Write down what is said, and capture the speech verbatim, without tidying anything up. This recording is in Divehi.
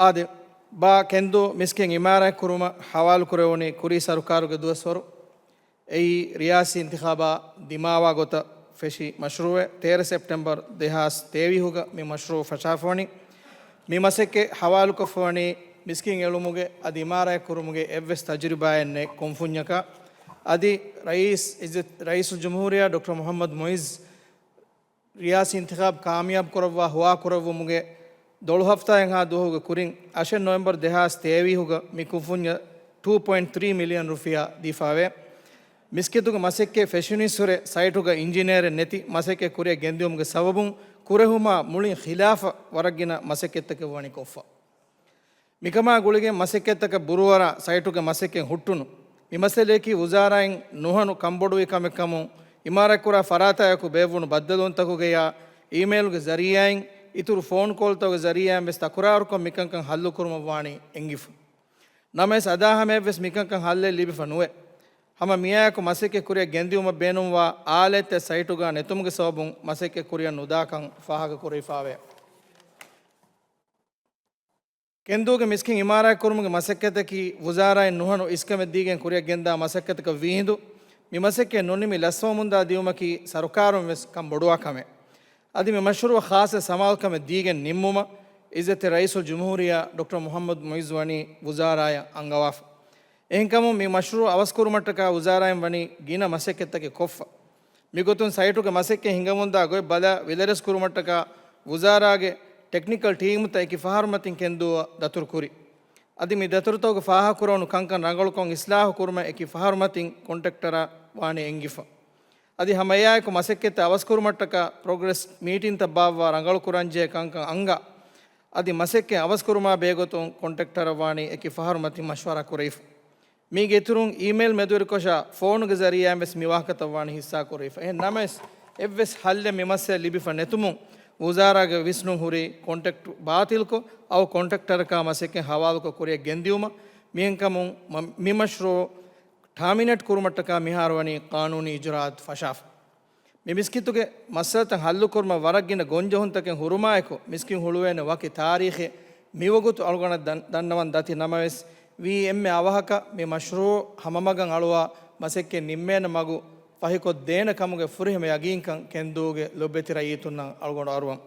އާދެ، ބާ ކެންދޫ މިސްކިތް އިމާރާތް ކުރުމަށް ހަވާލު ކުރެވުނީ ކުރީ ސަރުކާރުގެ ދުވަސްވަރު. އެއީ ރިޔާސީ އިންތިޚާބާ ދިމާވާ ގޮތަށް ފެށި މަޝްރޫއެއް. ތޭރަ ސެޕްޓެމްބަރު ދެހާސް ތޭވީހުގަ މި މަޝްރޫއު ފަށާފަވަނީ. މި މަސައްކަތް ހަވާލުކޮށްފަވަނީ މިސްކިތް އެޅުމުގެ އަދި އިމާރާތް ކުރުމުގެ އެއްވެސް ތަޖުރިބާއެއް ނެތް ކުންފުންޏަކާ. އަދި ރައީސް، އިއްޒަތް ރައީސުލްޖުމްހޫރިއްޔާ ޑޮކްޓަރ މުޙައްމަދު މުޢިއްޒު ރިޔާސީ އިންތިޚާބު ކާމިޔާބު ކުރައްވާ ހުވާ ކުރެއްވުމުގެ ދޮޅު ހަފްތާއެއްހާ ދުވަހުގެ ކުރިން، އަށެއް ނޮވެމްބަރު ދެހާސް ތޭވީހުގަ މި ކުންފުންޏަށް ޓޫ ޕޮއިންޓް ތްރީ މިލިއަން ރުފިޔާ ދީފާވޭ. މިސްކިތުގެ މަސައްކަތް ފެށުނީއްސުރެ ސައިޓުގަ އިންޖިނިއަރެއް ނެތި މަސައްކަތް ކުރިއަށް ގެންދިއުމުގެ ސަބަބުން ކުރެހުމާ މުޅިން ޚިލާފަށް ވަރަށްގިނަ މަސައްކަތްތަކެއް ވަނީ ކޮށްފަ. މިކަމާ ގުޅިގެން މަސައްކަތްތަކަށް ބުރޫއަރާ ސައިޓުގެ މަސައްކަތް ހުއްޓުނު. މި މައްސަލަޔަކީ ވުޒާރާއިން ނުހަނު ކަންބޮޑުވި ކަމެއް ކަމުން، އިމާރާތްކުރާ ފަރާތާއެކު ބޭއްވުނު ބައްދަލުވުންތަކުގަޔާ އީމެއިލްގެ ޒަރީއާއިން އިތުރު ފޯން ކޯލްތަކުގެ ޒަރީއާއިން ވެސް ތަކުރާރުކޮށް މިކަންކަން ހައްލުކުރުމަށްވާނީ އެންގިފަ. ނަމަވެސް އަދާހަމަޔަށްވެސް މިކަންކަން ހައްލެއް ލިބިފަ ނުވޭ. ހަމަ މިއާއެކު މަސައްކަތް ކުރިއަށް ގެންދިއުމަށް ބޭނުންވާ އާލާތްތައް ސައިޓުގަ ނެތުމުގެ ސަބަބުން މަސައްކަތް ކުރިއަށް ނުދާކަން ފާހަގަކުރެވިފާވޭ. ކެންދޫގެ މިސްކިތް އިމާރާތްކުރުމުގެ މަސައްކަތަކީ ވުޒާރާއިން ނުހަނު އިސްކަމެއް ދީގެން ކުރިއަށް ގެންދާ މަސައްކަތަކަށް ވީހިނދު، މި މަސައްކަތް ނުނިމި ލަސްވަމުންދާ ދިއުމަކީ ސަރުކާރުން ވެސް ކަން ބޮޑުވާ ކަމެއް. އަދި މި މަޝްރޫއަށް ޚާއްޞަ ސަމާލުކަމެއް ދީގެން ނިންމުމަށް އިއްޒަތްތެރި ރައީސުލްޖުމްހޫރިއްޔާ ޑޮކްޓަރ މުޙައްމަދު މުޢިއްޒު ވަނީ ވުޒާރާއަށް އަންގަވާފަ. އެހެންކަމުން މި މަޝްރޫއު އަވަސްކުރުމަށްޓަކާ ވުޒާރާއިން ވަނީ ގިނަ މަސައްކަތްތަކެއް ކޮށްފަ. މިގޮތުން ސައިޓުގެ މަސައްކަތް ހިނގަމުންދާ ގޮތް ބަލާ ވިލަރެސް ކުރުމަށްޓަކާ ވުޒާރާގެ ޓެކްނިކަލް ޓީމުތައް އެކި ފަހަރުމަތިން ކެންދޫއަށް ދަތުރުކުރި. އަދި މި ދަތުރުތަކުގެ ފާހަގަކުރެވުނު ކަންކަން ރަނގަޅުކޮށް އިސްލާހު ކުރުމަށް އެކި ފަހަރުމަތިން ކޮންޓްރެކްޓަރަށް ވާނީ އެންގިފަ. އަދި ހަމައެއާއެކު މަސައްކަތްތައް އަވަސްކުރުމަށްޓަކާ ޕްރޮގްރެސް މީޓިންތައް ބާއްވާ ރަނގަޅުކުރަންޖެހޭ ކަންކަން އަންގާ، އަދި މަސައްކަތް އަވަސްކުރުމާ ބެހޭގޮތުން ކޮންޓްރެކްޓަރަށް ވާނީ އެކި ފަހަރުމަތިން މަޝްވަރާ ކުރެވިފަ. މީގެ އިތުރުން އީމެއިލް މެދުވެރިކޮށާ ފޯނުގެ ޒަރީއާއިން ވެސް މި ވާހަކަތައް ވާނީ ހިއްސާ ކުރެވިފަ. އެހެން ނަމަވެސް، އެއްވެސް ހައްލެއް މި މައްސަލަ ލިބިފަ ނެތުމުން، ވުޒާރާގެ ވިސްނުން ހުރީ ކޮންޓްރެކްޓް ބާތިލްކޮށް، އައު ކޮންޓްރެކްޓަރަކާ މަސައްކަތް ހަވާލުކޮށް ކުރިއަށް ގެންދިއުމަށް. މިހެންކަމުން މަ-، މި މަޝްރޫއު ޓާމިނޭޓް ކުރުމަށްޓަކާ މިހާރު ވަނީ ޤާނޫނީ އިޖުރާއަތު ފަށާފަ. މި މިސްކިތުގެ މައްސަލަތައް ހައްލުކުރުމަށް ވަރަށް ގިނަ ގޮންޖެހުންތަކެއް ހުރުމާއެކު، މިސްކިތް ހުޅުވޭނެ ވަކި ތާރީޚެއް މިވަގުތު އަޅުގަނޑަށް ދަން-، ދަންނަވަން ދަތި. ނަމަވެސް، ވީ އެންމެ އަވަހަކަށް މި މަޝްރޫއު ހަމަމަގަށް އަޅުވާ މަސައްކަތް ނިންމޭނެ މަގު ފަހިކޮށްދޭނެ ކަމުގެ ފުރިހަމަ ޔަގީންކަން ކެންދޫގެ ލޮބުވެތި ރައްޔިތުންނަށް އަޅުގަނޑު އަރުވަން.